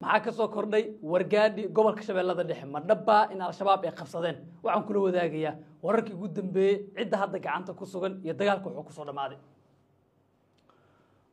Maxaa ka soo kordhay Wargaadhi, gobolka Shabeellada Dhexe? Ma dhabbaa in Al-Shabaab ay qabsadeen? Waxaan kula wadaagayaa wararkii ugu dambeeyey, cidda hadda gacanta ku sugan iyo dagaalka wuxuu kusoo dhammaaday.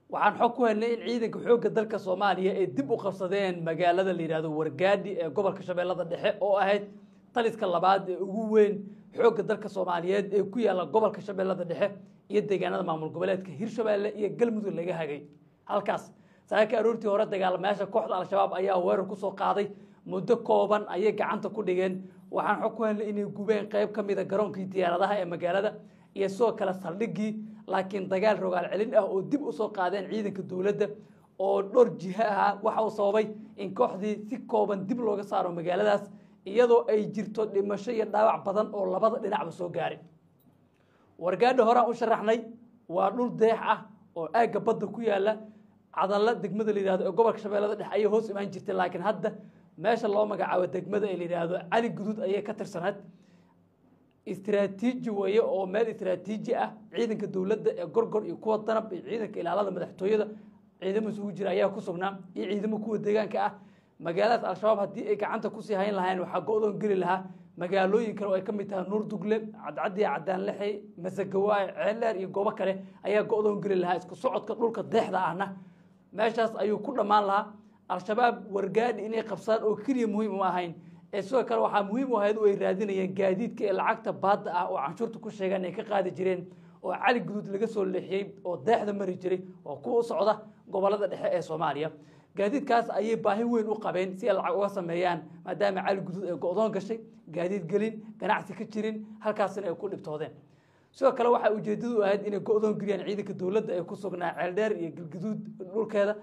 Waxaan xog ku helnay in ciidanka xoogga dalka Soomaaliya ay dib u qabsadeen magaalada la yidhahdo Wargaadhi ee gobolka Shabeellada Dhexe, oo ahayd taliska labaad ee ugu weyn xoogga dalka Soomaaliyeed ee ku yaalla gobolka Shabeellada Dhexe iyo deegaanada maamul goboleedka Hirshabeelle iyo Galmudug laga hagay. Halkaas saaka aroortii hore dagaalamayaasha kooxda Al-Shabaab ayaa weerar kusoo qaaday, muddo kooban ayay gacanta ku dhigeen. Waxaan xog ku helnay inay gubeen qayb ka mida garoonkii diyaaradaha ee magaalada iyo sidoo kale saldhiggii, laakiin dagaal rogaal celin ah oo dib usoo qaadeen ciidanka dowladda oo dhowr jiho ahaa waxa uu sababay in kooxdii si kooban dib looga saaro magaaladaas, iyadoo ay jirto dhimasho iyo dhaawac badan oo labada dhinacba soo gaaray. Wargaadhi horaan u sharaxnay, waa dhul deex ah oo aagga badda ku yaala. Cadalla degmada la yihahdo ee gobolka Shabeellada Dhexe ayay hoos imaan jirtay, laakiin hadda meesha loo magacaabo degmada ee la yidhaahdo Cali Guduud ayay ka tirsanayd. Istraatiiji weeye oo meel istraatiiji ah. Ciidanka dowladda ee Gorgor iyo kuwa Danab iyo ciidanka ilaalada madaxtooyada, ciidamo isugu jira ayaa ku sugnaa iyo ciidamo kuwa deegaanka ah. Magaaladaas Al-Shabaab haddii ay gacanta kusii hayn lahayn, waxaa go-doon geli lahaa magaalooyin kale oo ay ka mid tahay Nuurdugle, Cadcadiya, Cadaanlexey, Masagawaay, Ceeldheer iyo goobo kale ayaa go-doon geli lahaa. Isku socodka dhulka deexda ahna meeshaas ayuu ku dhammaan lahaa. Al-Shabaab Wargaadhi inay qabsadaan oo keliya muhiim uma ahayn, ee sidoo kale waxaa muhiim u ahayd oo ay raadinayeen gaadiidka ee lacagta baadda ah oo canshuurta ku sheegaan ay ka qaadi jireen, oo Cali Guduud laga soo leexiyey oo deexda mari jiray oo kuwa u socda gobolada dhexe ee Soomaaliya. Gaadiidkaas ayay baahi weyn u qabeen si ay lacag uga sameeyaan, maadaama Cali Guduud ay go-doon gashay, gaadiid gelin, ganacsi ka jirin, halkaasina ay ku dhibtoodeen. Sidoo kale waxaa ujeedadu ahayd inay go-doon geliyaan ciidanka dowladda ee ku sugnaa Ceeldheer iyo Galgaduud dhulkeeda,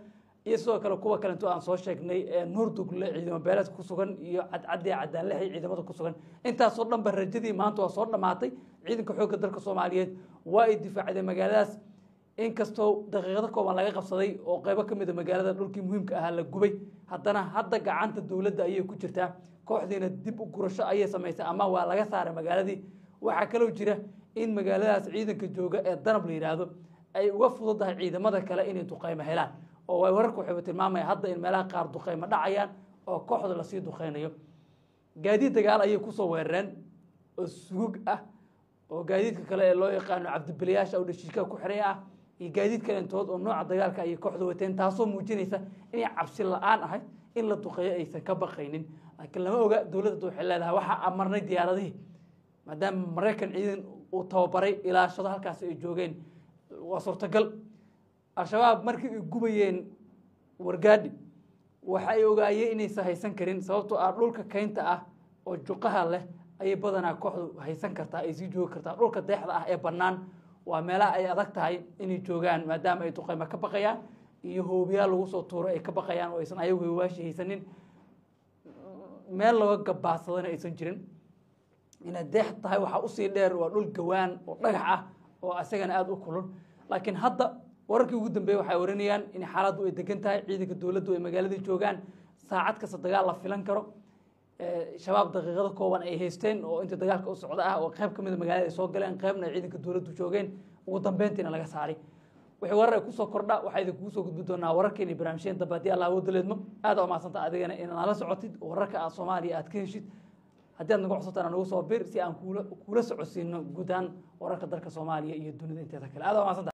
iyo sidoo kale kuwa kalento aan soo sheegnay ee Nuurdugle ciidamo beeleedka ku sugan iyo Cadcadiya, Cadaanlexi ciidamada ku sugan. Intaasoo dhan ba rajadii maanta waa soo dhammaatay. Ciidanka xoogga dalka Soomaaliyeed waa ay difaacday magaaladaas, inkastoo daqiiqado kooban laga qabsaday oo qaybo ka mida magaalada dhulkii muhiimka ahaa la gubay, haddana hadda gacanta dowladda ayay ku jirtaa. Kooxdiina dib u gurasho ayay samaysay ama waa laga saaray magaaladii. Waxaa kaloo jira in magaaladaas ciidanka jooga ee Danab la yidhaahdo ay uga fududahay ciidamada kale inay duqaymo helaan, oo ay wararku waxayba tilmaamaya hadda in meelaha qaar duqaymo dhacayaan oo kooxda lasii duqaynayo. Gaadiid dagaal ayay kusoo weerareen oo sugug ah, oo gaadiidka kale ee loo yaqaano cabdibiliyaasha oo dhashiikaha ku xiray ah iyo gaadiid kalentood oo nooca dagaalka ayay kooxda wateen, taasoo muujinaysa inay cabsi la-aan ahay, in la duqeeyo aysan ka baqaynin. Laakiin lama oga, dowladda waxay leedahay waxaa amarnay diyaaradihii, maadaama Maraykan ciidan uu tababaray ilaashado halkaasi ay joogeen. Waa suurtagal. Al-Shabaab markii ay gubayeen Wargaadhi waxa ay ogaayeen inaysan haysan karin, sababtoo ah dhulka kaynta ah oo juqaha leh ayay badanaa kooxdu haysan kartaa, ay sii joogi kartaa. Dhulka deexda ah ee bannaan waa meelaha ay adag tahay inay joogaan, maadaama ay duqaymo ka baqayaan iyo hoobiyaal lagu soo tuuro ay ka baqayaan, oo aysan ayagu hoobayaasha haysanin, meel looga gabaadsadana aysan jirin. Inay deex tahay waxaa usii dheer waa dhul gawaan oo dhagax ah oo isagana aada u kulul. Laakiin hadda wararkii ugu dambeeyey waxay warinayaan in xaaladdu ay degan tahay, ciidanka dowladdu ay magaaladii joogaan, saacad kasta dagaal la filan karo. Shabaab daqiiqado kooban ay haysteen oo inta dagaalka u socda ah, oo qayb ka mida magaalada ay soo galeen, qaybna ay ciidanka dowladdu joogeen, ugu dambeyntiina laga saaray. Wixii warar ay kusoo kordha waxaa idinkugu soo gudbi doonaa wararkeena iyo barnaamijyeen dambe haddii Allah awooda leedmo. Aad aa umahadsanta adigana inaad nala socotid wararka aad Soomaaliya aad ka heshid. Haddii aad nagu codsataan, nagu soo bir si aan kuula socodsiino guud ahaan wararka dalka Soomaaliya iyo dunida inteeda kale. Aad aa umahadsanta.